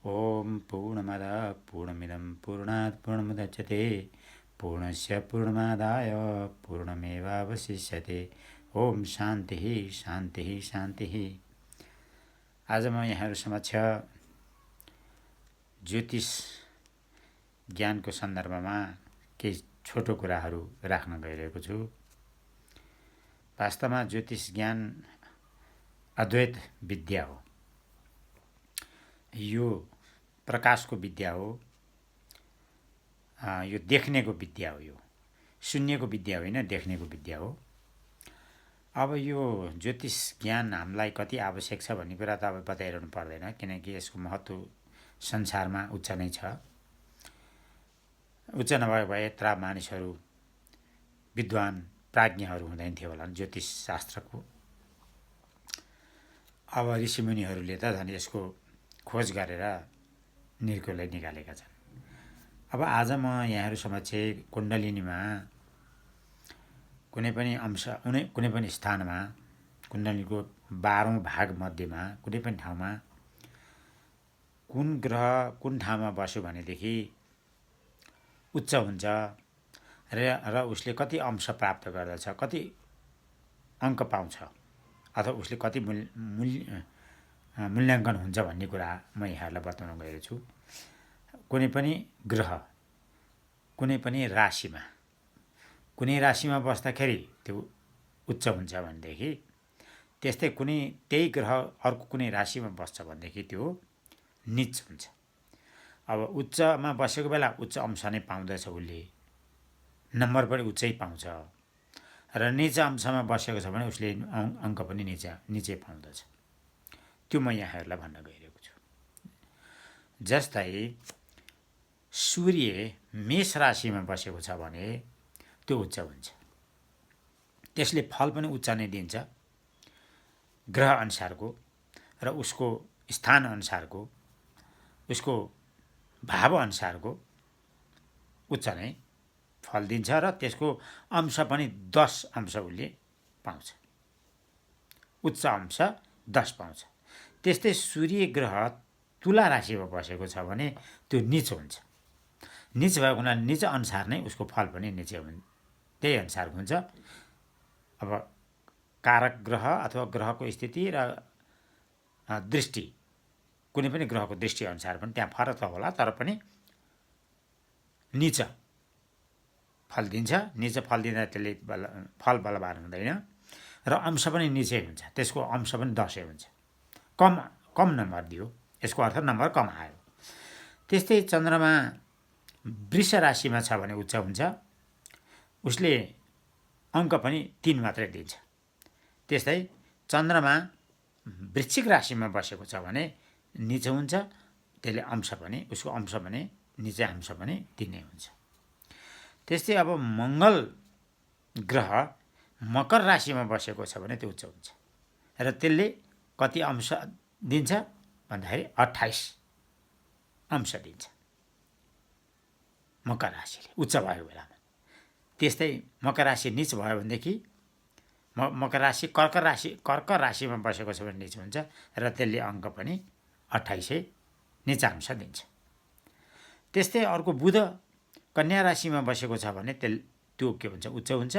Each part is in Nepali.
ओम पूर्णमदः पूर्णमिदं पूर्णात् पूर्णमुदच्यते पूर्णस्य पूर्णमादाय पूर्णमेवावशिष्यते। ओम शान्तिः शान्तिः शान्तिः। आज म यहाँहरू समक्ष ज्योतिष ज्ञानको सन्दर्भमा केही छोटो कुराहरू राख्न गइरहेको छु। वास्तवमा ज्योतिष ज्ञान अद्वैत विद्या हो। यो प्रकाशको विद्या हो। यो देख्नेको विद्या हो। यो सुन्नेको विद्या होइन, देख्नेको विद्या हो। अब यो ज्योतिष ज्ञान हामीलाई कति आवश्यक छ भन्ने कुरा त अब बताइरहनु पर्दैन, किनकि यसको महत्त्व संसारमा उच्च नै छ। उच्च नभए भए यत्रा मानिसहरू विद्वान प्राज्ञहरू हुँदैन थियो होला ज्योतिष शास्त्रको। अब ऋषिमुनिहरूले त झन् यसको खोज गरेर निर्कुललाई निकालेका छन्। अब आज म यहाँहरू समक्ष कुण्डलिनीमा कुनै पनि अंश, कुनै पनि स्थानमा, कुण्डलीको 12औं भाग मध्येमा कुनै पनि ठाउँमा कुन ग्रह कुन ठाउँमा बस्यो भनेदेखि उच्च हुन्छ र उसले कति अंश प्राप्त गर्दछ, कति अङ्क पाउँछ, अथवा उसले कति मूल्याङ्कन हुन्छ भन्ने कुरा म यहाँहरूलाई बताउन गएको छु। कुनै पनि ग्रह कुनै पनि राशिमा बस्दाखेरि त्यो उच्च हुन्छ भनेदेखि, त्यस्तै त्यही ग्रह अर्को कुनै राशिमा बस्छ भनेदेखि त्यो नीच हुन्छ। अब उच्चमा बसेको बेला उच्च अंश नै पाउँदछ, उसले नम्बर पनि उच्चै पाउँछ। र नीच अंशमा बसेको छ भने उसले अङ्क पनि निचै पाउँदछ। त्यो म यहाँहरूलाई भन्न गइरहेको छु। जस्तै सूर्य मेष राशिमा बसेको छ भने त्यो उच्च हुन्छ। त्यसले फल पनि उच्च नै दिन्छ, ग्रह अनुसारको र उसको स्थान अनुसारको, उसको भाव अनुसारको उच्च नै फल दिन्छ र त्यसको अंश पनि 10 अंश उसले पाउँछ। उच्च अंश 10 पाउँछ। त्यस्तै सूर्य ग्रह तुला राशिमा बसेको छ भने त्यो नीच हुन्छ। नीच भएको हुनाले नीच अनुसार नै उसको फल पनि नीचै हुन्छ, त्यही अनुसार हुन्छ। अब कारक ग्रह अथवा ग्रहको स्थिति र दृष्टि, कुनै पनि ग्रहको दृष्टि अनुसार पनि त्यहाँ फरक त होला, तर पनि नीच फल दिन्छ। नीच फल दिँदा त्यसले फल बलवान हुँदैन र अंश पनि नीचै हुन्छ। त्यसको अंश पनि 10 हुन्छ। कम नम्बर दियो, यसको अर्थ नम्बर कम आयो। त्यस्तै चन्द्रमा वृष राशिमा छ भने उच्च हुन्छ। उसले अङ्क पनि 3 मात्रै दिन्छ। त्यस्तै चन्द्रमा वृश्चिक राशिमा बसेको छ भने नीच हुन्छ। त्यसले अंश पनि, उसको अंश पनि निचै अंश पनि 3 नै हुन्छ। त्यस्तै अब मङ्गल ग्रह मकर राशिमा बसेको छ भने त्यो उच्च हुन्छ र त्यसले कति अंश दिन्छ भन्दाखेरि 28 अंश दिन्छ मकर राशिले उच्च भएको बेलामा। त्यस्तै मकर राशि नीच भयो भनेदेखि मकर राशि कर्क राशिमा बसेको छ भने नीच हुन्छ र त्यसले अङ्क पनि 28 नीचा अंश दिन्छ। त्यस्तै अर्को बुध कन्या राशिमा बसेको छ भने त्यो के हुन्छ, उच्च हुन्छ,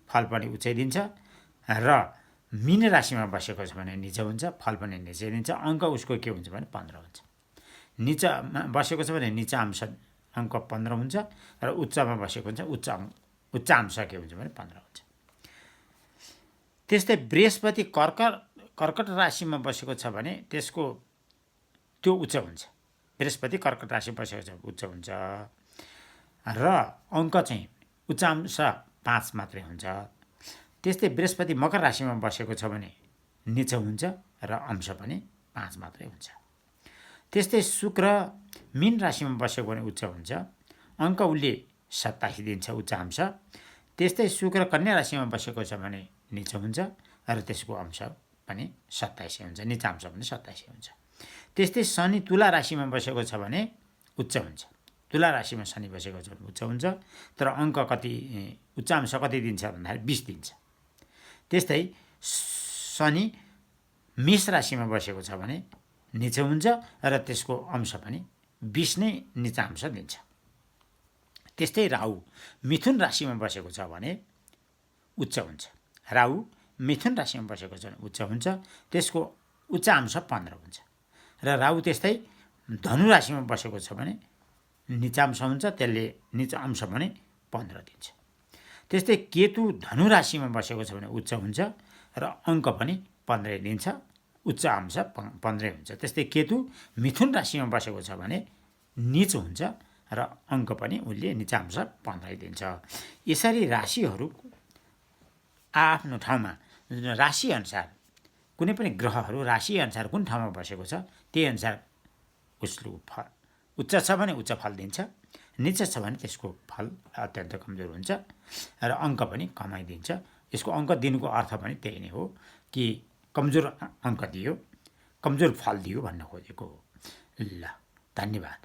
फल पनि उच्चै दिन्छ। र मीन राशिमा बसेको छ भने नीच हुन्छ, फल पनि नीचै दिन्छ। अङ्क उसको के हुन्छ भने 15 हुन्छ। नीचमा बसेको छ भने नीचा अंश अङ्क 15 हुन्छ र उच्चमा बसेको हुन्छ उच्च अंश के हुन्छ भने 15 हुन्छ। त्यस्तै बृहस्पति कर्कट राशिमा बसेको छ भने त्यो उच्च हुन्छ। बृहस्पति कर्कट राशिमा बसेको छ उच्च हुन्छ र अङ्क चाहिँ उच्च अंश 5 मात्रै हुन्छ। त्यस्तै बृहस्पति मकर राशिमा बसेको छ भने नीच हुन्छ र अंश पनि 5 मात्रै हुन्छ। त्यस्तै शुक्र मीन राशिमा बसेको भने उच्च हुन्छ, अङ्क उसले 27 दिन्छ, उच्च अंश। त्यस्तै शुक्र कन्या राशिमा बसेको छ भने नीच हुन्छ र त्यसको अंश पनि 27 हुन्छ, नीचा अंश पनि 27 हुन्छ। त्यस्तै शनि तुला राशिमा बसेको छ भने उच्च हुन्छ। तुला राशिमा शनि बसेको छ भने उच्च हुन्छ, तर अङ्क उच्च अंश कति दिन्छ भन्दाखेरि 20 दिन्छ। त्यस्तै शनि मेष राशिमा बसेको छ भने निचो हुन्छ र त्यसको अंश पनि 20 नै निचा अंश दिन्छ। त्यस्तै राहु मिथुन राशिमा बसेको छ भने उच्च हुन्छ। राहु मिथुन राशिमा बसेको छ भने उच्च हुन्छ, त्यसको उच्च अंश 15 हुन्छ। र राहु त्यस्तै धनु राशिमा बसेको छ भने निचा अंश हुन्छ, त्यसले निचा अंश पनि 15 दिन्छ। त्यस्तै केतु धनु राशिमा बसेको छ भने उच्च हुन्छ र अङ्क पनि 15 दिन्छ, उच्च अंश 15 हुन्छ। त्यस्तै केतु मिथुन राशिमा बसेको छ भने निचो हुन्छ र अङ्क पनि उसले निचा अंश 15 दिन्छ। यसरी राशिहरू आफ्नो ठाउँमा राशिअनुसार कुनै पनि ग्रहहरू राशिअनुसार कुन ठाउँमा बसेको छ त्यही अनुसार उसको फल उच्च छ भने उच्च फल दिन्छ, निच छ भने त्यसको फल अत्यन्त कमजोर हुन्छ र अङ्क पनि कमाइदिन्छ। यसको अङ्क दिनुको अर्थ पनि त्यही नै हो कि कमजोर अङ्क दियो, कमजोर फल दियो भन्न खोजेको हो। ल, धन्यवाद।